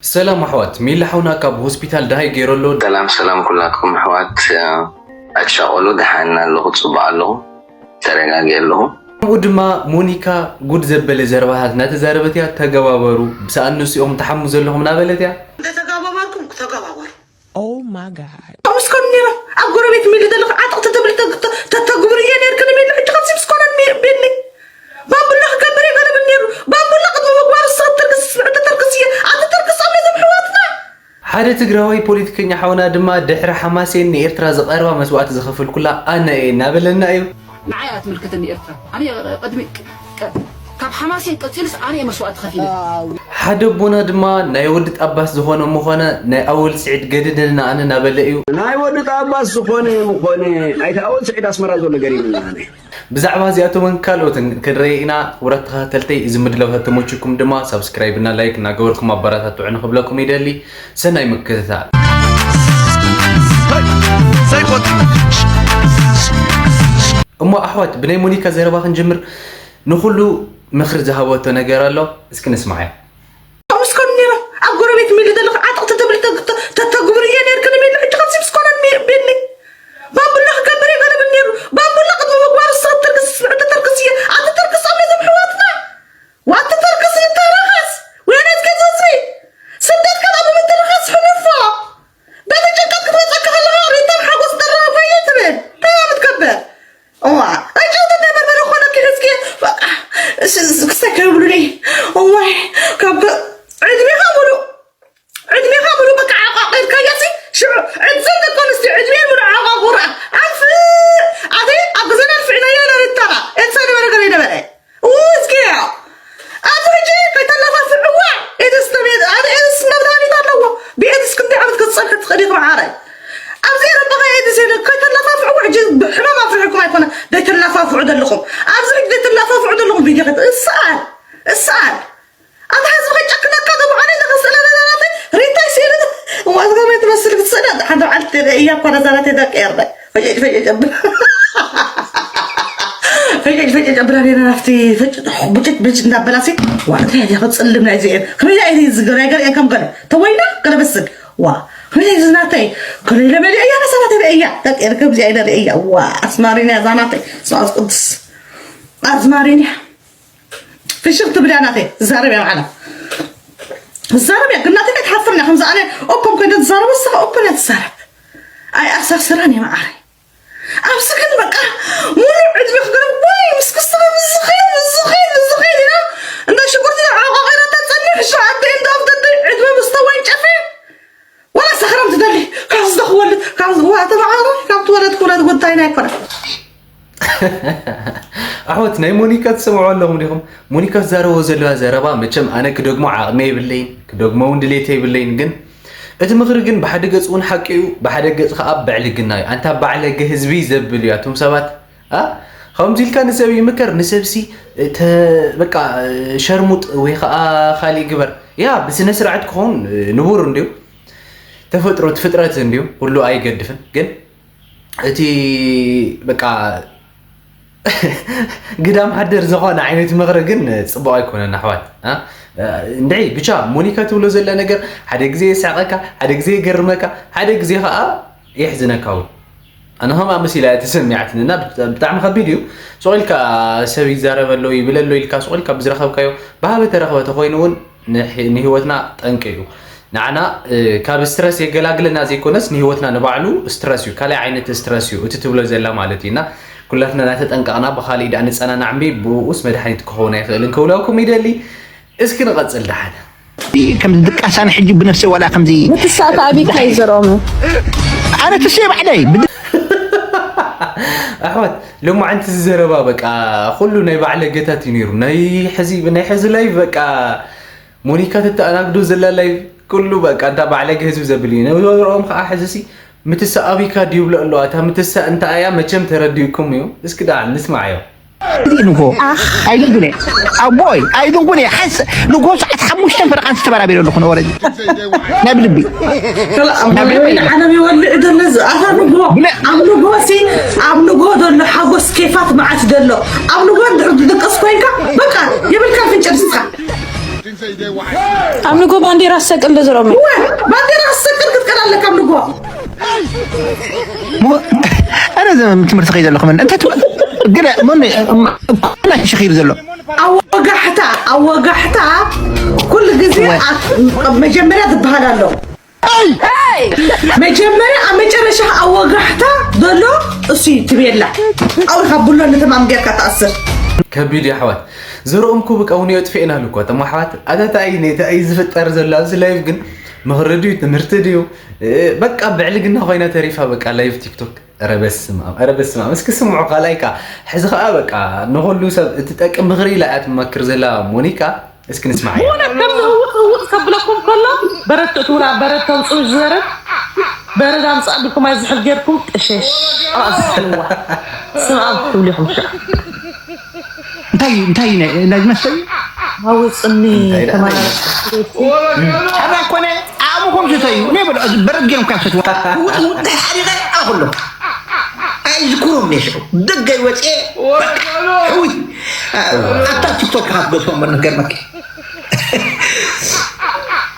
ሰላም ኣሕዋት፣ ሚሊ ሓውና ካብ ሆስፒታል ደሃይ ገይሩ ኣሎ። ሰላም ሰላም ኩላትኩም ኣሕዋት፣ ኣሻቆሉ ደሓና ኣለኹ፣ ጽቡቅ ኣለኹ፣ ተረጋጊ ኣለኹ። ከምኡ ድማ ሞኒካ ጉድ ዘበለ ዘረባታት እናተዛረበት እያ። ተገባበሩ፣ ብሰኣን ንሱ ኢኹም ትሓሙ ዘለኹም እናበለት እያ። እንተተጋባባርኩም ተጋባበሩ። Oh my God። ከምስኮን ነይሮም ኣብ ጎረቤት ሚሊ ዘለኹ ዓጥቕ ተተብል ተተግብር እየ ነርክን ሚሊ ሕጂ ከሲብ ስኮነን ሚሊ ባምቡላ ክገብር እየ ገለ ብል ነይሩ። ባምቡላ ቅድሚ ምግባሩ ንስኺ ትተርክሲ ስምዒ ተተርክሲ እየ። ኣቲ ተርክስ ኣሜ ዘም ሕዋትና። ሓደ ትግራዋይ ፖለቲከኛ ሓውና ድማ ድሕሪ ሓማሴን ንኤርትራ ዝቐርባ መስዋእቲ ዝኸፈልኩላ ኣነ እየ እናበለና እዩ። ንዓይ እያ ትምልከተኒ ኤርትራ። ኣነ ቅድሚ ካብ ሓማሴን ቀጺሉስ ኣነ እየ መስዋእቲ ከፊለ። ሓደ ኣቦና ድማ ናይ ወዲ ጣባስ ዝኾነ ምኾነ ናይ ኣወል ስዒድ ገድደልና ኣነ እናበለ እዩ። ናይ ወዲ ጣባስ ዝኾነ ምኾነ ናይቲ ኣወል ስዒድ ኣስመራ ዘሎ ገሪምና ኣነ። ብዛዕባ እዚኣቶምን ካልኦትን ክንርኢ ኢና። ክቡራት ተኸታተልተይ፣ እዚ ምድላው ተተመችኩም ድማ ሳብስክራይብ እና ላይክ እናገበርኩም ኣበረታትዑ ንክብለኩም ይደሊ። ሰናይ ምክትታል። እሞ ኣሕዋት፣ ብናይ ሞኒካ ዘረባ ክንጅምር። ንኹሉ ምኽሪ ዝሃበቶ ነገር ኣሎ፣ እስኪ ንስማዓዮ። ከምስኮን ነይሮም ኣብ ጎረቤት ሚሊ ዘለኹ ዓጥቕ ተተብል ተተግብር እየ ነርክን ሚሊ ሕጂ ከሲብ ስኮነን ሚሊ ባምቡላ ክገብር እየ ገለ ብል ነይሩ። ባምቡላ ቅድሚ ምግባሩ ንስኺ ትተርክሲ ስምዒ ተተርክሲ እየ። ኣቲ ተርክስ ኣሜ ዘም ሕዋትና። ዋቲ ተርክስ ይተረኸስ። ወይነት ገዘዝኒ። ስደት ከላ ብምትርኸስ ሕልፎ። በቲ ጭንቀት ክትመጸካ ከለኻ ሪታን ሓጎስ ደራኸ ፈየ ትብል። እንታይ እያ ምትከበር? እዋ፣ ዕጨይቲ እንደ በርበረ ኾነኪ ሕዝኪ፣ በቃ፣ እስ-፣ እስ-፣ ክስታይ ከይብሉኒ። እዋይ፣ ካብ ከ-፣ ዕድሜኻ ሙሉእ፣ ዕድሜኻ ሙሉእ በቃ ዓቋቒርካያ ሲ፣ ሽዑ፣ ዕድል ደቂ ኣንስትዮ ዕድሜ ሙሉእ ዓቋቑራ። ኣንፍ-፣ ኣቲ፣ ኣብ ግዜ ኣንፍዕናያ ኢለ ሪታኻ፣ ኤልሳ ነበረ ገለ ነበረ። ውዝግያ። ኣብዚ ሕጂ ከይተለፋፍዕዋ፣ ኤድስ ተቤት፣ ኣነ ኤድስ መድሃኒት ኣለዎ። ብኤድስ ክንደይ ዓመት ክትጸንሒ ትኽእሊ ኢኺ መዓረይ? ኣብዚ ኤሮጳ ከ ኤድስ የለን። ከይተለፋፍዕዋ፣ ሕጂ ብሕማም ኣፍሪሕኩም ኣይኮነ፣ ዘይተለፋፍዑ ዘለኹም። ኣብዚ ሕጂ ዘይተለፋፍዑ ዘለኹም ቪድዮ ከይተ-፣ እሰኣል፣ እሰኣል። ኣታ ህዝቢ ከይጨክነካ፣ ደሞ ኣነ ኢለ ከስእላ ነዛ ናተይ፣ ሪታይ ስእሊ፣ እዋ፣ እዚ ከመይ ትመስል ክትስእላ፣ ሓንቲ በዓልቲ እያ እኮ ነዛ ናተይ ደቂ ኤርትራ። ፈጨጭ፣ ፈጨጭ ኣብል-፣ ፈጨጭ፣ ፈጨጭ ኣብላ ነይራ ናብቲ ፈጭ-፣ ብጭት፣ ብጭት እንዳበላሲ፣ ዋዕታ እያ ክትጽልም ናይ እዚኤን። ከመይ ኢላ እየ ዝገ-፣ ናይ ገሊኤን ከም ገለ ተወይና ገለ በስል። ዋ፣ ከመይ ኢላ እዚ ናተይ? ከመይ ኢለ መሊአ እያ ነዛ ናተይ ርእያ። ደቂ ኤር-፣ ከምዚ ኣይነ ርእያ። ዋ፣ ኣስማሪን እያ እዛ ናተይ። ስብሓት ቅዱስ። ኣስማሪን እያ። ፍሽኽ ትብል እያ ናተይ። ትዛረብ እያ ባዕላ። ትዛረብ እያ፣ ግን ናተይ ኣይትሓፍርን እያ። ከምዚ ኣነ ኦፕን ኮይነ ትዛረብ፣ ንስኻ ኦፕን እያ ትዛረብ። ኣይ ኣሳስራን እየ መዓረይ። ኣብዚ ግን በቃ ሙሉእ ዕድመ ክገርም ወይ ምስ ክስኻ ዝኸይድ፣ ዝኸይድ፣ ዝኸይድ ኢና። እንዳ ሽጉርቲ ዓቋቒራታ ትጸንሕ፣ ሸውዓተ end of the day ዕድመ ምስ ተወንጨፈ፣ ወላ ሰኽራም ትደሊ፣ ካብ ዝተኽወልድ፣ ካብ ዝዋ ተመዓረ፣ ካብ ትወለድ ክውለድ ጉዳይና ኣይኮነን። ኣሕዋት፣ ናይ ሞኒካ ትሰምዑ ኣለኹም ዲኹም? ሞኒካ ትዛረቦ ዘለዋ ዘረባ መቸም ኣነ ክደግሞ ዓቕሚ የብለይን፣ ክደግሞ እውን ድሌት የብለይን። ግን እቲ ምኽሪ ግን ብሓደ ገጽ እውን ሓቂ እዩ፣ ብሓደ ገጽ ከኣ ብዕልግና እዩ። ኣንታ ባዕለገ ህዝቢ ዘብል እዩ። ኣቱም ሰባት፣ ኣ፣ ከምዚ ኢልካ ንሰብ ይምከር፣ ንሰብሲ፣ ተ-፣ በቃ፣ ሸርሙጥ ወይ ከኣ ካሊእ ግበር። ያ፣ ብስነ ስርዓት ክኸውን ንቡር እንድዩ። ተፈጥሮ፣ እቲ ፍጥረት እንድዩ፣ ኩሉ ኣይገድፍን። ግን እቲ፣ በቃ፣ ግዳም ሓደር ዝኾነ ዓይነት ምኽሪ ግን ጽቡቕ ኣይኮነን ኣሕዋት። ኣ፣ እንድዒ፣ ብቻ ሞኒካ ትብሎ ዘላ ነገር ሓደ ግዜ የስሕቐካ፣ ሓደ ግዜ የገርመካ፣ ሓደ ግዜ ከኣ የሕዝነካ እውን። ኣነ ከምኣ መሲላ እያ ተሰሚዓትኒ እና ብጣ-፣ ብጣዕሚ ከቢድ እዩ። ሱቕ ኢልካ ሰብ ይዛረብ ኣሎ፣ ይብል ኣሎ ኢልካ ሱቕ ኢልካ ብዝረኸብካዮ ብሃበ ተረኽበ ተኾይኑ እውን ንሕ-፣ ንህይወትና ጠንቂ እዩ። ንዓና፣ እ፣ ካብ ስትረስ የገላግለና ዘይኮነስ ንህይወትና ንባዕሉ ስትረስ እዩ። ካልኣይ ዓይነት ስትረስ እዩ እቲ ትብሎ ዘላ ማለት እዩ። እና ኩላትና እናተጠንቀቕና ብኻሊእ ደኣ ንጸናናዕ እምቢ ብኡስ መድሓኒት ክኸውን ኣይኽእልን ክብለኩም ይደሊ። እስኪ ንቐጽል ደሓን። ከምዚ ድቃስ ኣነ ሕጂ ብነፍሰይ ዋላ ከምዚ ምትሳእ ኣቢካ እዩ ዘርኦመ። ኣነ ትስየ ባዕለይ ብድ-፣ ኣሕዋት፣ ሎማዓንቲ እዚ ዘረባ በቃ ኩሉ ናይ ባዕለገታት እዩ ነይሩ። ናይ ሕዚ፣ ናይ ሕዚ ላይቭ በቃ ሞኒካ ተተኣናግዶ ዘላ ላይቭ ኩሉ በቃ እንታ ባዕለገ ህዝቢ ዘብል እዩ። ንወረኦም ከዓ ሕዚ ሲ ምትሳ ኣቢካ ድዩ ይብሎ ኣሎ። እታ ምትሳ እንታይ እያ መቸም ተረዲእኩም እዩ። እስኪ ደኣ ንስማዓዮ። ንጎ ኣይድንጉን እየ ኣቦይ ኣይድንጉን እየ ሓንስ ንጎ ሰዓት ሓሙሽተን ፈረቓን ዝተበራቢረ ኣለኹ ነበረ ናይ ብልቢ ዓለም ይወልዕ ዘሎ ዝኣታ ንጎ ኣብ ንጎ ሲ ኣብ ንጎ ዘሎ ሓጎስ ኬፋት መዓት ዘሎ ኣብ ንጎ ድቅስ ኮይንካ በቃ የብልካ ፍንጭር ስኻ ኣብ ንጎ ባንዴራ ትሰቅል ዶ ዘርኦመይ? ባንዴራ ክትሰቅል ክትቀል ኣለካ ኣብ ንጎ ኣነ ዘመን ትምህርቲ ከይ ዘለኹ መን እንታይ ትብል ግን ምን ኮና ሽኺር ዘሎ ኣወጋሕታ ኣወጋሕታ ኩሉ ግዜ መጀመርያ ዝበሃል ኣሎ መጀመርያ ኣብ መጨረሻ ኣወጋሕታ ዘሎ እሱ ትቤላ ኣው ካብ ብሎ ንተማም ጌርካ ተኣስር ከቢድ እዩ ኣሕዋት ዘርኦምኩ ብቃ እውን የጥፍኤና ኣሉ እኳ እቶም ኣሕዋት ኣታታ እዩ ነቲ እዩ ዝፍጠር ዘሎ ኣብዚ ላይቭ ግን ምኽሪ ድዩ ትምህርቲ ድዩ በቃ ብዕልግና ኮይና ተሪፋ በቃ ላይቭ ቲክቶክ ረበስማ ረበስማ እስኪ ስምዑ ካልኣይካ ሕዚ ከዓ በቃ ንኩሉ ሰብ እትጠቅም ምኽሪ ኢላ እያ ትመክር ዘላ ሞኒካ እስኪ ንስማዕ ከምዚ እውፅ እውፅ ከብለኩም ከሎ በረት ትእትውላ በረት ተውፅኡ ዝበረት በረድ ኣምፃእ ብልኩም ኣይዝሕል ጌርኩም ጥሸሽ ኣዝሕልዋ ስምኣም ትብሉ ኢኹም ሽዓ እንታይ እንታይ ናይ መስተ ኣውፅኒ ተማራ ሕራ ኮነ ኣእምኹም ዝተዩ ናይ በለ በረድ ገይሮም ካብ ሰትዋ ውጥ ውጥ ሓሪቐ ኣኹሎ ኣይዝክሮም ነሽዑ ደገይ ወፅኤ ሕውይ ኣታ ቲክቶክ ክትገድፎ እምበር ንገርመኪ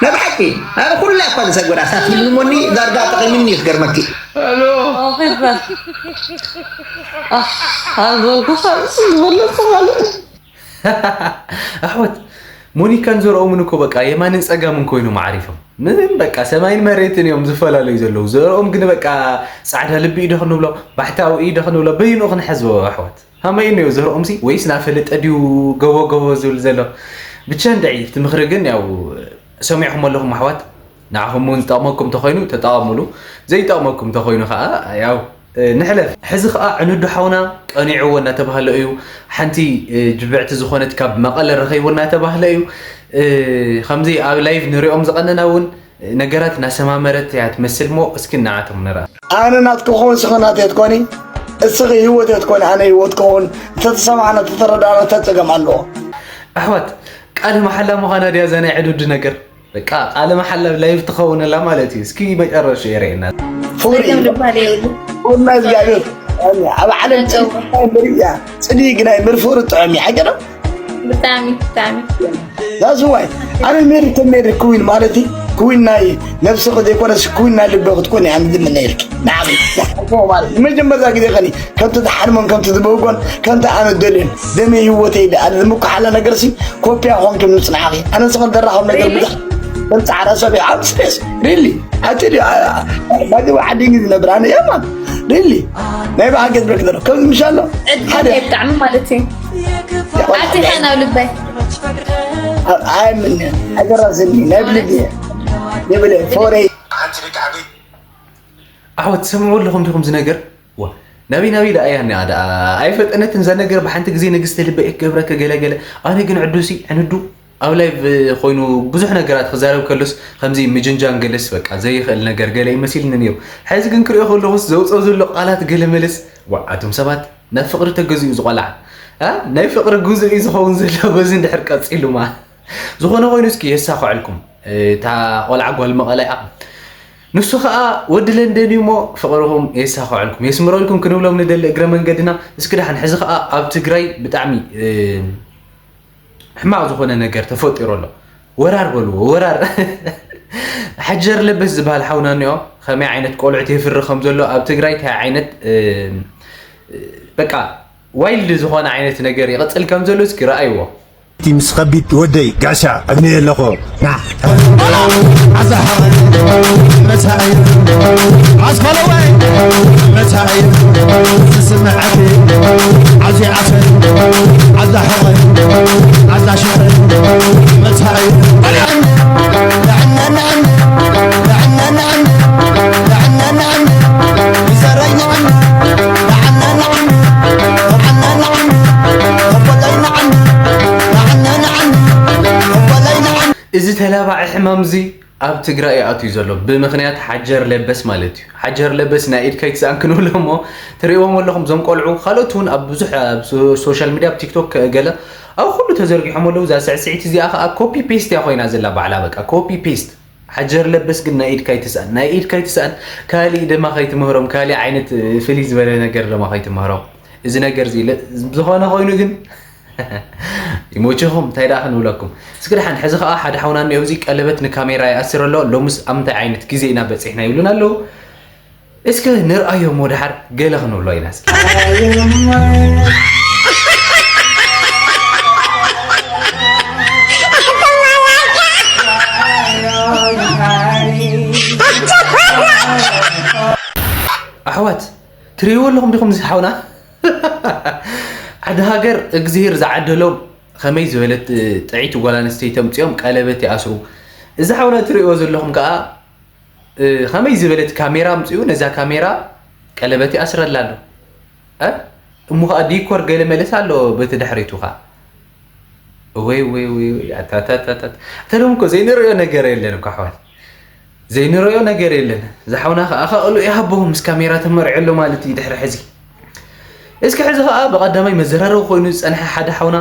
ናይ ብሓቂ ኣነ ኩላ እኳ ዝሰግበራ ሳት ይልሞኒ ዳርጋ ጠቒምኒ ክገርመኪ ኣኺበ ኣልበልኩ ዝበለጽ ማለት ኣሕዋት ሞኒካን ዘርኦምን እኮ በቃ የማንን ፀጋምን ኮይኖም ዓሪፎም ምንም በቃ ሰማይን መሬትን እዮም ዝፈላለዩ ዘለዉ ዘርኦም ግን በቃ ፃዕዳ ልቢ ኢዶ ክንብሎ ባሕታዊ ኢዶ ክንብሎ በይኑ ክንሐዝዎ ኣሕዋት ሃመይ እንዮ ዘርኦምሲ ወይስ ናፈለጠ ድዩ ገቦ ገቦ ዝብል ዘሎ ብቻ እንድዒ እቲ ምኽሪ ግን ያው ሰሚዕኹም ኣለኹም ኣሕዋት ንዓኹም እውን ዝጠቕመኩም ተኾይኑ ተጠቐምሉ ዘይጠቕመኩም ተኾይኑ ከዓ ያው ንሕለፍ ሕዚ ከዓ ዕንዱ ሓውና ቀኒዕዎ እናተባህለ እዩ ሓንቲ ጅብዕቲ ዝኾነት ካብ መቐለ ረኸይዎ እናተባህለ እዩ ከምዚ ኣብ ላይቭ ንሪኦም ዝቐነና እውን ነገራት እናሰማመረት እያ ትመስል ሞ እስኪ እናዓቶም ንርኣ ኣነ ናትኪ ክኾን ስኺ ናተይ ትኮኒ እስኺ ህይወተይ ትኮኒ ኣነ ህይወት ክኸውን እንተተሰማዕና ተተረዳእና እንታይ ፀገም ኣለዎ ኣሕዋት ቃለ መሓላ ምዃና ድያ እዛ ናይ ዕዱድ ነገር በቃ ቃለ መሓላ ላይቭ ትኸውነላ ማለት እዩ እስኪ መጨረሹ የርእየና ፍቅሪ ጸገም ዝበሃል የብሉ። ቁና እግዚኣብሔር ኣብ ዓለም ጽድቂ እያ ጽድቂ ግናይ ምርፍሩ ጥዑም እዩ ኣይገርም ብጣዕሚ ብጣዕሚ ዛስ ዋይ ኣነ ሜሪ ተሜሪ ክዊን ማለት እዩ ክዊን ናይ ነብስኺ ዘይኮነስ ክዊን ናይ ልቢ ክትኮን እያ ዝምነየልኪ ንዓኺ ማለት ንመጀመርታ ግዜ ኸኒ ከምቲ ዝሓልሞን ከምቲ ዝበህጎን ከምቲ ኣነ ደልዮን ደመይ ህይወተይ ኢለ ኣነ ዝምኩሓላ ነገር ሲ ኮፒያ ኾንኪ ምጽናዕኺ ኣነ ንስኺ ዘራኸብ ነገር ብዙሕ ከም ጻዕዳ ሰብ እየ ኣብ ስሬስ ሪሊ ኣቲ ባዚ ዓዲ እንግሊዝ ዝነብር ኣነ የማን ሪሊ ናይ ብሓቂ ዝብለክ ዘሎ ከምዚ ምሽ ኣሎ ሓደ ብጣዕሚ ማለት እዩ ኣቲኻ ናብ ልበይ ኣይምን ኣገራስኒ ናይ ብልቢ የብለ ፎረይ ኣሕዋት ትሰምዑ ኣለኹም ዲኹም ዝነገር ዋ ናበይ ናበይ ደኣ እያ እኒኣ ደኣ ኣይፈጠነትን እዛ ነገር ብሓንቲ ግዜ ንግስቲ ልበይ ክገብረከ ገለ ገለ ኣነ ግን ዕዱሲ ዕንዱ ኣብ ላይቭ ኮይኑ ብዙሕ ነገራት ክዛረብ ከሎስ ከምዚ ምጅንጃን ገለስ በቃ ዘይኽእል ነገር ገለ ይመሲልኒ ነይሩ ሕዚ ግን ክሪኦ ከለኹስ ዘውፅኦ ዘሎ ቃላት ገለ መለስ ዋ ኣቱም ሰባት ናብ ፍቅሪ ተገዚኡ ዝቆልዓ እ? ናይ ፍቅሪ ግዙእ እዩ ዝኸውን ዘሎ በዚ እንድሕር ቀፂሉማ ዝኾነ ኮይኑ እስኪ የሳኽዐልኩም እታ ቆልዓ ጓል መቐለ እያ ንሱ ከዓ ወዲ ለንደን እዩ እሞ ፍቅርኹም የሳኽዐልኩም የስምረልኩም ክንብሎም ንደሊ እግረ መንገድና እስኪ ደሓን ሕዚ ከዓ ኣብ ትግራይ ብጣዕሚ ሕማቕ ዝኾነ ነገር ተፈጢሩ ኣሎ ወራር በልዎ ወራር ሓጀር ለበስ ዝበሃል ሓውና እኒኦ ከመይ ዓይነት ቆልዑት የፍሪ ከም ዘሎ ኣብ ትግራይ እንታይ ዓይነት በቃ ዋይልድ ዝኾነ ዓይነት ነገር ይቕፅል ከም ዘሎ እስኪ ረኣይዎ እቲ ምስ ከቢድ ወደይ ጋሻ ዕድሜ ኣለኹ ና ኣዛሃቐ መታእዩ ኣስፋለዋይ መታእዩ ዝስምዐኪ ዓዚ ዓፈን ኣዛሃቐ ኣዛሽቐ መታእዩ እዚ ተላባዒ ሕማም እዚ ኣብ ትግራይ እዩ ኣትዩ ዘሎ ብምኽንያት ሓጀር ለበስ ማለት እዩ ሓጀር ለበስ ናይ ኢድ ከይትስኣን ክንብሎ እሞ ትርእዎም ኣለኹም እዞም ቆልዑ ካልኦት እውን ኣብ ብዙሕ ኣብ ሶሻል ሚድያ ኣብ ቲክቶክ ገለ ኣብ ኩሉ ተዘርጊሖም ኣለዉ እዛ ስዕስዒት እዚኣ ከዓ ኮፒ ፔስት እያ ኮይና ዘላ ባዕላ በቃ ኮፒ ፔስት ሓጀር ለበስ ግን ናይ ኢድካ ይትስኣን ናይ ኢድካ ይትስኣን ካሊእ ድማ ከይትምህሮም ካሊእ ዓይነት ፍልይ ዝበለ ነገር ድማ ከይትምህሮም እዚ ነገር እዚ ዝኾነ ኮይኑ ግን ይመችኹም፣ እንታይ ደኣ ክንብለኩም። እስኪ ደሓን፣ ሕዚ ኸዓ ሓደ ሓውና እኒኦ፣ እዚ ቀለበት ንካሜራ ይኣስር ኣሎ። ሎምስ ኣብ ምንታይ ዓይነት ግዜ ኢና በፂሕና ይብሉና ኣለዉ። እስኪ ንርኣዮ እሞ ደሓር ገለ ክንብሎ ኢና እስኪ። ኣሕዋት፣ ትርእይዎ ኣለኹም ዲኹም እዚ ሓውና? ዓዲ ሃገር እግዚኣብሔር ዝዓደሎም ከመይ ዝበለት ጥዕይቲ ጓል ኣንስተይቲ ኣምፅኦም ቀለበት ይኣስሩ። እዚ ሓውና ትርእይዎ ዘለኹም ከዓ እ፣ ከመይ ዝበለት ካሜራ ኣምፅኡ፣ ነዛ ካሜራ ቀለበት ይኣስረላ ኣሎ። እ? እሞ ከዓ ዲኮር ገለ መለስ ኣሎ በቲ ድሕሪቱ ከዓ። ወይ ወይ ወይ ወይ፣ ኣታታታታት። ተሎም እኮ ዘይንርእዮ ነገር የለን እኮ ኣሕዋት። ዘይንርእዮ ነገር የለን። ዝሓውና ከዓ ከእሉ ይሃብዎ ምስ ካሜራ ተመርዕሎ ማለት እዩ ድሕሪ ሕዚ። እስኪ ሕዚ ከዓ ብቐዳማይ መዘራረቢ ኮይኑ ዝፀንሐ ሓደ ሓውና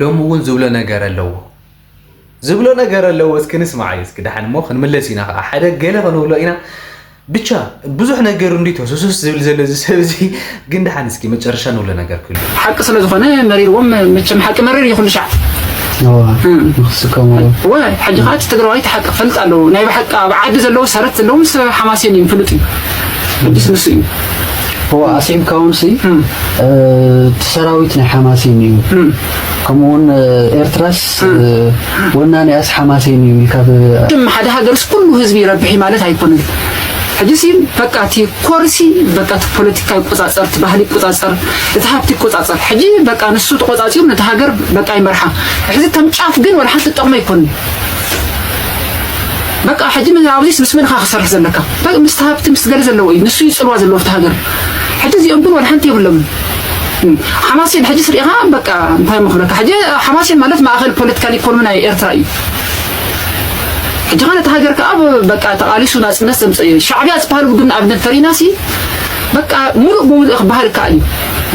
ሎሚ እውን ዝብሎ ነገር ኣለዎ። ዝብሎ ነገር ኣለዎ። እስኪ ንስማዓዮ እስኪ ደሓን እሞ ክንምለስ ኢና ከዓ። ሓደ ገለ ክንብሎ ኢና። ብቻ ብዙሕ ነገር እንዲ ተሱሱስ ዝብል ዘሎ እዚ ሰብ እዚ። ግን ደሓን እስኪ መጨረሻ ንብሎ ነገር ክህሉ። ሓቂ ስለ ዝኾነ መሪርዎም፣ መቸም ሓቂ መሪር እዩ ኩሉ ሻዕ። እዋ፣ እም። ንኽስከምዎ። እወ፣ ሕጂ ከዓ እቲ ትግራዋይ እቲ ሓቂ ክፈልጥ ኣለዎ። ናይ ብሓቂ ኣብ ዓዲ ዘለዉ ሰረት ዘለዎም ሰብ ሓማሴን እዩ፣ ፍሉጥ እዩ። ሕጂስ ንሱ እዩ። እዋ፣ ኣስዒብካ እውን ሲ፣ እም። እ፣ እቲ ሰራዊት ናይ ሓማሴን እዩ። እም። ከምኡ እውን፣ እ፣ ኤርትራስ፣ እም። እ፣ ወናኒኣስ ሓማሴን እዩ ኢልካ ብ- ሽም ሓደ ሃገርስ ኩሉ ህዝቢ ይረብሕ እዩ ማለት ኣይኮነን። ሕጂ ሲ በቃ እቲ ኮርሲ በቃ እቲ ፖለቲካ ይቆጻጸር፣ እቲ ባህሊ ይቆጻጸር፣ እቲ ሃብቲ ይቆጻጸር። ሕጂ በቃ ንሱ ተቆጻጺሩ ነቲ ሃገር በቃ ይመርሓ። ሕዚ ከም ጫፍ ግን ወላ ሓንቲ ትጠቕሞ ኣይኮነን። በቃ ሕጂ ምን ኣብዚስ ምስ መን ኢኻ ክሰርሕ ዘለካ? በቃ ምስቲ ሃብቲ ምስ ገለ ዘለዎ እዩ። ንሱ እዩ ጽልዋ ዘለዎ ኣብቲ ሃገር። ሕጂ እዚኦም ግን ወላ ሓንቲ የብሎምን። እም፣ ሓማሴን ሕጂ ስሪእኻ በቃ እንታይ ምኽብለካ? ሕጂ ሓማሴን ማለት ማእኸል ፖለቲካል ኢኮኖሚ ናይ ኤርትራ እዩ። ሕጂ ኸ ነቲ ሃገር ከኣ ብ-፣ በቃ ተቓሊሱ ናጽነት ዘምጽእ እዩ። ሻዕብያ ዝበሃል ውድብ ንኣብነት ተሪእና ሲ በቃ ሙሉእ ብሙሉእ ክበሃል ይከኣል እዩ።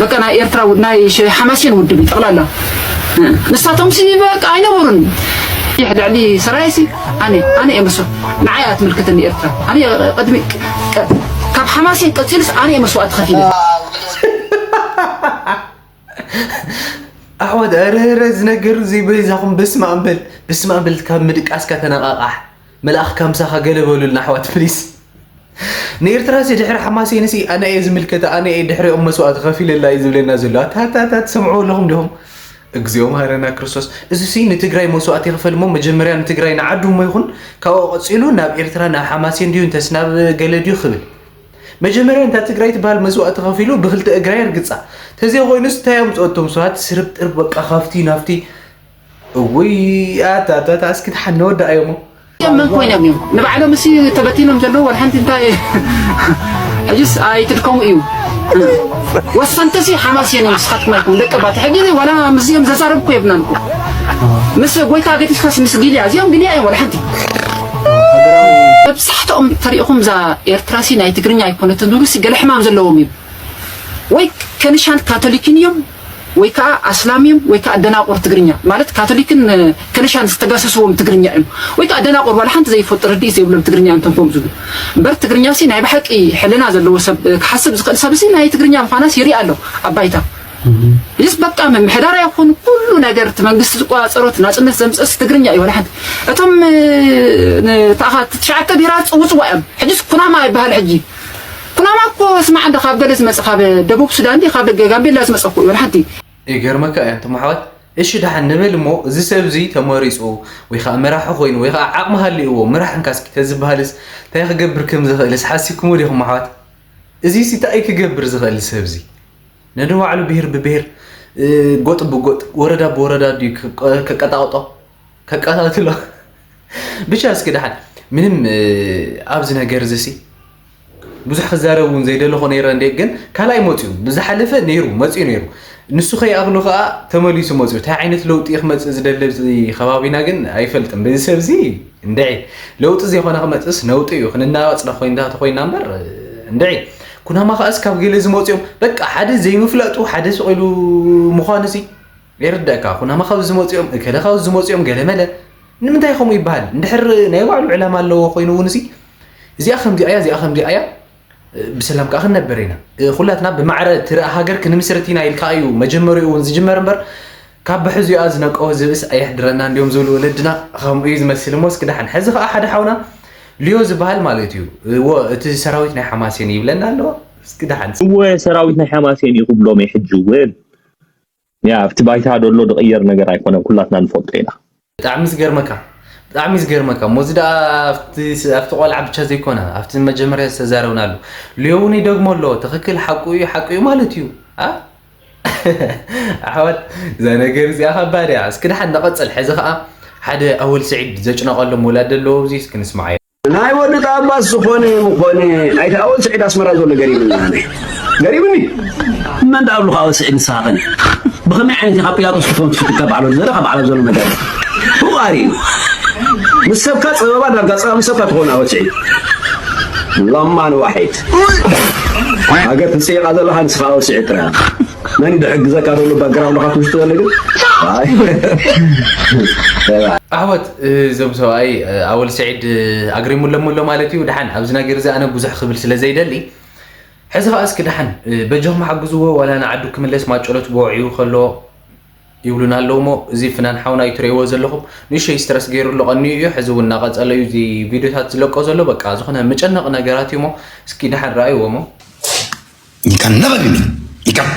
በቃ ናይ ኤርትራ ውድ-፣ ናይ ሸ-፣ ሓማሴን ውድብ እዩ ጠቕላላ። ንሳቶም ሲ በቃ ኣይነበሩን። ይሕ ልዕሊ ሰራየ ሲ ኣነ፣ ኣነ እየ መስዋእቲ። ንዓይ እያ ትምልከተኒ ኤርትራ። ኣነ እየ ቅድሚ፣ ቀ-፣ ካብ ሓማሴን ቀጺሉስ ኣነ እየ መስዋእቲ ከፊለ። ኣሕዋት፣ ኧረ፣ ኧረ፣ እዚ ነገር እዚ በይዛኹም በስመ ኣብ በል፣ በስመ ኣብ በል፣ ካብ ምድቃስካ ተነቓቓሕ። መልኣኽ ካምሳኻ ገለ በሉልና ኣሕዋት ፕሊስ። ንኤርትራ ሲ ድሕሪ ሓማሴን ሲ ኣነ እየ ዝምልከታ፣ ኣነ እየ ድሕሪኦም መስዋእቲ ከፊለላ እዩ ዝብለና ዘሎ። ኣታ፣ ኣታ፣ ኣታ፣ ትሰምዕዎ ኣለኹም ዲኹም? እግዚኣብሔር መሃረና ክርስቶስ። እዚ ሲ ንትግራይ መስዋእቲ ይኽፈል እሞ መጀመርያ ንትግራይ ንዓዱ እሞ ይኹን፣ ካብኡ ቀጺሉ ናብ ኤርትራ፣ ናብ ሓማሴን ድዩ እንተስ ናብ ገለ ድዩ ክብል። መጀመርያ እንታ ትግራይ ትበሃል መስዋእቲ ከፊሉ ብክልተ እግራ የርግጻ። ተዘይ ኮይኑስ እንታይ ኣምጽኦ እቶም ሰባት ስርብጥርብ በቃ ካብቲ ናብቲ። እውይ ኣታ ኣታ ኣታ እስኪ ተሓን ነወዳእዮሞ። እዮም መን ኮይኖም እዮም ንባዕሎም እሲ ተበቲኖም ዘለዉ ዋላ ሓንቲ እንታይ ሕጅስ ኣይትድከሙ እዩ። ወሰንተሲ ሓማስ እዮም ንስኻትኩም ኣይኩም ደቂ ባት ሕጂ ዋላ ምስዚኦም ዘዛረብኩ የብናን እኮ። ምስ ጎይታ ገዲስካስ ምስ ጊልያ እዚኦም ጊልያ እዮም ዋላ ሓንቲ። መብዛሕትኦም ተሪእኹም እዛ ኤርትራሲ ናይ ትግርኛ ኣይኮነትን ዝብሉሲ ገለ ሕማም ዘለዎም እዮም። ወይ ከንሻን ካቶሊክን እዮም ወይ ከዓ ኣስላም እዮም ወይ ከዓ ደናቁር ትግርኛ ማለት ካቶሊክን ከንሻን ዝተጋሰስዎም ትግርኛ እዮም። ወይ ከዓ ደናቁር ዋላ ሓንቲ ዘይፈልጡ ርድኢት ዘይብሎም ትግርኛ እንተንኮም ዝብሉ እምበር ትግርኛ ሲ ናይ ብሓቂ ሕልና ዘለዎ ሰብ ክሓስብ ዝኽእል ሰብ ሲ ናይ ትግርኛ ምዃናስ ይርኢ ኣሎ ኣብ ባይታ። ይስ በቃ ምምሕዳር ይኹን ኩሉ ነገር እቲ መንግስቲ ዝቆፃፀሮ እቲ ናፅነት ዘምፀስ ትግርኛ እዩ። ዋላ ሓንቲ እቶም ትሽዓተ ብሄራት ፅውፅዋ እዮም። ሕጅስ ኩናማ ይበሃል ሕጂ ኩናማ እኮ ስማዕ እንደ ካብ ገለ ዝመጽእ ካብ ደቡብ ሱዳን እንዲ ካብ ደገ ጋምቤላ ዝመጽእ እኮ እዩ ሓንቲ። ይገርመካ እያ እንቶም ኣሕዋት። እሺ ደሓን ንበል እሞ እዚ ሰብ እዚ ተመሪጹ ወይ ከዓ መራሒ ኮይኑ ወይ ከዓ ዓቕሚ ሃልይዎ ምራሕ እንካ እስኪ ተዝበሃልስ እንታይ ክገብር ከም ዝኽእልስ ሓሲብኩሞ ዲኹም ኣሕዋት? እዚ ሲ እንታይ ክገብር ዝኽእል ሰብ እዚ? ነንባዕሉ ብሄር ብብሄር፣ እ፣ ጎጥ ብጎጥ፣ ወረዳ ብወረዳ ድዩ ከ-፣ ከቀጣቕጦ? ከቀታትሎ? ብቻ እስኪ ደሓን ምንም፣ እ፣ ኣብዚ ነገር እዚ ሲ ብዙሕ ክዛረብ እውን ዘይደለኹ ነይረ እንዴ፣ ግን ካልኣይ መፅዩ፣ ብዝሓለፈ ነይሩ፣ መፅዩ ነይሩ። ንሱ ከይኣኽሎ ከዓ ተመሊሱ መፅዩ። እንታይ ዓይነት ለውጢ ክመፅእ ዝደሊ ኣብዚ ከባቢና ግን ኣይፈልጥን። በዚ ሰብ እዚ እንድዒ ለውጢ ዘይኮነ ክመፅእስ ነውጢ እዩ። ክንናወፅ ዶ ኮይንና ተኮይና እምበር፣ እንድዒ ኩናማ ከኣስ ካብ ገለ ዝመፅኦም በቃ ሓደ ዘይምፍላጡ ሓደ ስቕ ኢሉ ምዃኑ ሲ ይርደእካ። ኩናማ ካብ ዝመፅኦም፣ እከለ ካብ ዝመፅኦም፣ ገለ መለ። ንምንታይ ከምኡ ይበሃል? እንድሕር ናይ ባዕሉ ዕላማ ኣለዎ ኮይኑ እውን ሲ እዚኣ ከምዚኣ እያ፣ እዚኣ ከምዚኣ እያ፣ ብሰላም ከዓ ክንነብር ኢና። ኩላትና ብማዕረ ትረኣ ሃገር ክንምስርት ኢና ኢልካ እዩ መጀመሪኡ እውን ዝጅመር እምበር፣ ካብ ብሕዚኣ ዝነቀወ ዝብእስ ኣየሕድረና እንዲዮም ዝብሉ ወለድና። ከምኡ እዩ ዝመስል እሞ እስኪ ደሓን። ሕዚ ከዓ ሓደ ሓውና ልዮ ዝበሃል ማለት እዩ። እዎ፣ እቲ ሰራዊት ናይ ሓማሴን ይብለና ኣለዎ። እስኪ ደሓን። እወ፣ ሰራዊት ናይ ሓማሴን እዩ ክብሎም እዩ ሕጂ እውን። ያ ኣብቲ ባይታ ደሎ ዝቕየር ነገር ኣይኮነን፣ ኩላትና ንፈልጦ ኢና። ብጣዕሚ ዝገርመካ፣ ብጣዕሚ ዝገርመካ። ሞዚ ደኣ ኣብቲ ስ-፣ ኣብቲ ቆልዓ ብቻ ዘይኮነ፣ ኣብቲ መጀመርያ ዝተዛረብናሉ ልዮ እውን ይደግሞ ኣሎ። ትኽክል፣ ሓቁ እዩ፣ ሓቁ እዩ ማለት እዩ። ኣ? ኣሕዋት፣ እዛ ነገር እዚኣ ከባድ እያ። እስኪ ደሓን ንቐጽል። ሕዚ ኸኣ ሓደ ኣወል ስዒድ ዘጭነቐሎም ወላዲ ኣለዎ፣ እዚ እስኪ ንስምዓዮ። ናይ ወዲ ጣባስ ዝኾነ ምኾነ፣ ኣይተ ኣወል ስዒድ ኣስመራ ዘሎ ገሪብና ኣነ። ገሪብኒ። መን ደኣ ኣብሉኻ ኣወል ስዒድ ንስኻ ኸነ? ብኸመይ ዓይነት ኢኻ ጲላጦስ ክትኮን ትፍትካ ባዕሎ ዝዘለ ካብ ባዕሎ ዘሎ ነገር? ፍቓሪ እዩ። ምስ ሰብካ ጸበባ ዳርጋ ጸባ ምስ ሰብካ ትኾን ኣወል ስዒድ። ለማን ዋሒድ። ሃገር ትጽይቓ ዘለኻ ንስኻ ኣወል ስዒድ ጥራይ። መን እዩ ዝሕግዘካ ዘሎ ባክግራውንድኻ ትውስጥ ዘሎ ግን? ኣይ። ኣሕዋት፣ እዞም ሰብኣይ፣ ኣወል ስዒድ ኣግሪሙሎም ኣሎ ማለት እዩ። ደሓን ኣብዚ ነገር እዚ ኣነ ብዙሕ ክብል ስለ ዘይደሊ፣ ሕዚ ኸኣ እስኪ ደሓን በጃኹም ሓግዝዎ፣ ዋላ ንዓዱ ክምለስ ማጨሎት ብወዕዩ ከሎ ይብሉና ኣለዉ እሞ፣ እዚ ፍናን ሓውና እዩ ትርእይዎ ዘለኹም። ንእሽተይ ስትረስ ገይሩ ኣሎ ቀኒኡ እዩ። ሕዚ እውን እናቐጸለ እዩ እዚ ቪድዮታት ዝለቆ ዘሎ። በቃ ዝኾነ መጨነቒ ነገራት እዩ እሞ፣ እስኪ ደሓን ረኣይዎ እሞ። You can never be me. You can.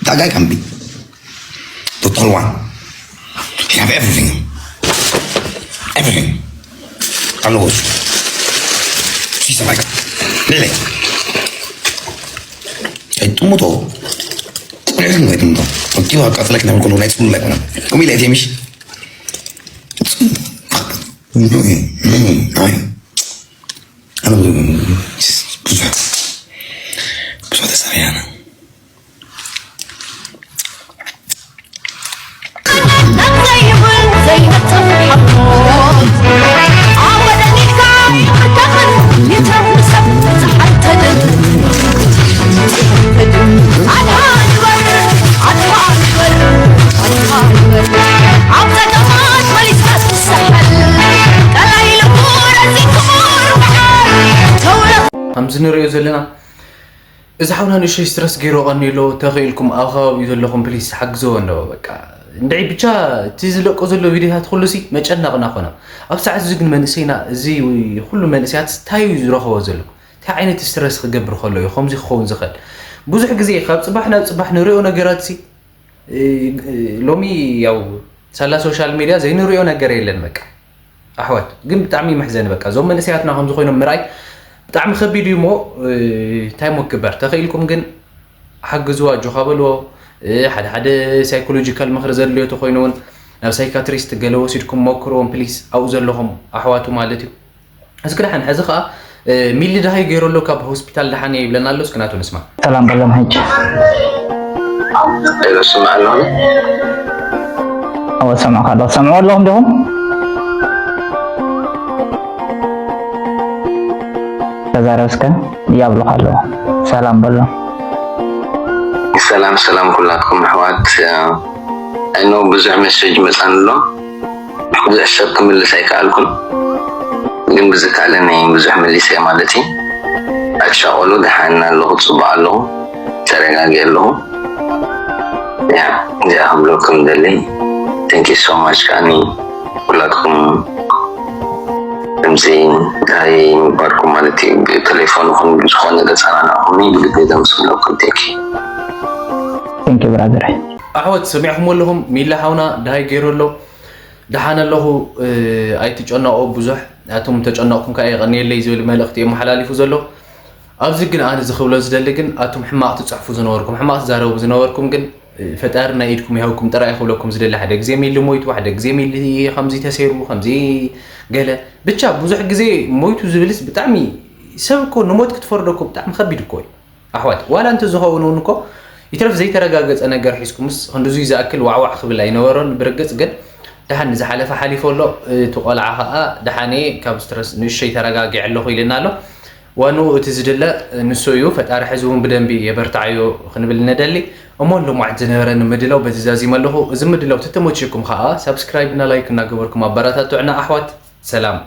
That guy can be the tall one. He have everything. Everything. I know. She's like, really? I don't know. I don't know. Until I got like, I'm gonna let you like, come here, let me. I don't know. Just, just, just, ከምዚ ንሪኦ ዘለና እዚ ሓውና ንእሽተይ ስትረስ ገይሩ ቀኒሎ፣ ተኽኢልኩም ኣብ ከባቢኡ ዘለኹም ፕሊስ ሓግዝዎ እንዶ በቃ። እንድዒ ብቻ እቲ ዝለቆ ዘሎ ቪድዮታት ኩሉ ሲ መጨነቕና ኮነ። ኣብ ሰዓት እዚ ግን መንእሰይና፣ እዚ ኩሉ መንእሰያት እንታይ እዩ ዝረኸቦ ዘሎ? እንታይ ዓይነት ስትረስ ክገብር ከሎ እዩ ከምዚ ክኸውን ዝኽእል? ብዙሕ ግዜ ካብ ጽባሕ ናብ ጽባሕ ንሪኦ ነገራት ሲ እ፣ እ፣ ሎሚ ያው ሳላ ሶሻል ሚድያ ዘይንሪኦ ነገር የለን በቃ። ኣሕዋት ግን ብጣዕሚ መሕዘኒ በቃ። እዞም መንእሰያትና ከምዚ ኮይኖም ምርኣይ ብጣዕሚ ከቢድ እዩ እሞ፣ እ፣ እንታይ እሞ ክግበር? ተኽኢልኩም ግን ሓግዝዎ፣ ኣጆኻ በልዎ። እ፣ ሓደ ሓደ ሳይኮሎጂካል ምኽሪ ዘድልዮ ተኾይኑ እውን ናብ ሳይካትሪስት ገለ ወሲድኩም ሞክርዎም ፕሊስ፣ ኣብኡ ዘለኹም ኣሕዋቱ ማለት እዩ። እስኪ ደሓን ሕዚ ኸኣ፣ እ፣ ሚሊ ደሃይ ገይሩ ኣሎ ካብ ሆስፒታል ደሓን እየ ይብለና ኣሎ። እስኪ ናቱ ንስማ። ሰላም በሎም ሕጂ። ሄሎ፣ ስምዕ ኣለኹ። እወ፣ ሰምዑካ ኣለኹ። ሰምዑ ኣለኹም ዲኹም? ተዛረብ እስከ፣ ይብሉኻ ኣለዉ። ሰላም በሎም። ሰላም፣ ሰላም ኩላትኩም ኣሕዋት። እ፣ I know ብዙሕ ሜሴጅ መጻኒ ኣሎ። ብዙሕ ሰብ ክምልስ ኣይከኣልኩን፣ ግን ብዝከኣለኒ ብዙሕ መሊሰ ማለት እዩ። ኣይትሻቐሉ፣ ደሓን ኣለኹ፣ ጽቡቕ ኣለኹ፣ ተረጋጊ ኣለኹ። ያ፣ እዚኣ ክብለኩም ደሊ። Thank you so much ከኣኒ ኩላትኩም ከምዚ ዳይ ምባልኩም ማለት እዩ። ብቴሌፎን ይኹን ብዝኾነ ገጻና ናኹም ብልቤ ዘምስለኩም። Thank you። Thank you brother። ኣሕዋት ሰሚዕኩም ኣለኹም፣ ሚላ ሓውና ደሃይ ገይሩ ኣሎ። ደሓን ኣለኹ፣ እ፣ ኣይትጨነቑ ብዙሕ። ኣቱም ተጨነቕኩም ከኣ የቐንየለይ ዝብል መልእኽቲ የመሓላሊፉ ዘሎ። ኣብዚ ግን ኣነ እዚ ክብሎ ዝደሊ ግን ኣቱም ሕማቕ ትጽሕፉ ዝነበርኩም፣ ሕማቕ ትዛረቡ ዝነበርኩም ግን፣ እ፣ ፈጣሪ ናይ ኢድኩም ይሃብኩም ጥራይ ክብለኩም ዝደሊ። ሓደ ግዜ ሚሊ ሞይቱ፣ ሓደ ግዜ ሚሊ ከምዚ ተሰይሩ፣ ከምዚ ገለ። ብቻ ብዙሕ ግዜ ሞይቱ ዝብልስ ብጣዕሚ ሰብ እኮ ንሞት ክትፈርዶ እኮ ብጣዕሚ ከቢድ እኮ እዩ። ኣሕዋት፣ ዋላ እንተ ዝኸውን እውን እኮ ይትረፍ ዘይተረጋገጸ ነገር ሒዝኩምስ ክንድዙይ ዝኣክል ዋዕዋዕ ክብል ኣይነበሮን። ብርግጽ ግን ደሓን ንዝሓለፈ ሓሊፉ ኣሎ። እቲ ቆልዓ ኸኣ ደሓን እየ፣ ካብ ስትረስ ንእሸይ ተረጋጊዐ ኣለኹ ኢልና ኣሎ። ዋንኡ እቲ ዝድለ ንሱ እዩ። ፈጣሪ ሕዚ እውን ብደንቢ የበርትዓዮ ክንብል ንደሊ። እሞ ንሎማዓት ዝነበረኒ ምድላው በዚ ዛዚመ ኣለኹ። እዚ ምድላው ተተመችኩም ኸኣ ሳብስክራይብ እና ላይክ እናገበርኩም ኣበረታትዑና ኣሕዋት። ሰላም።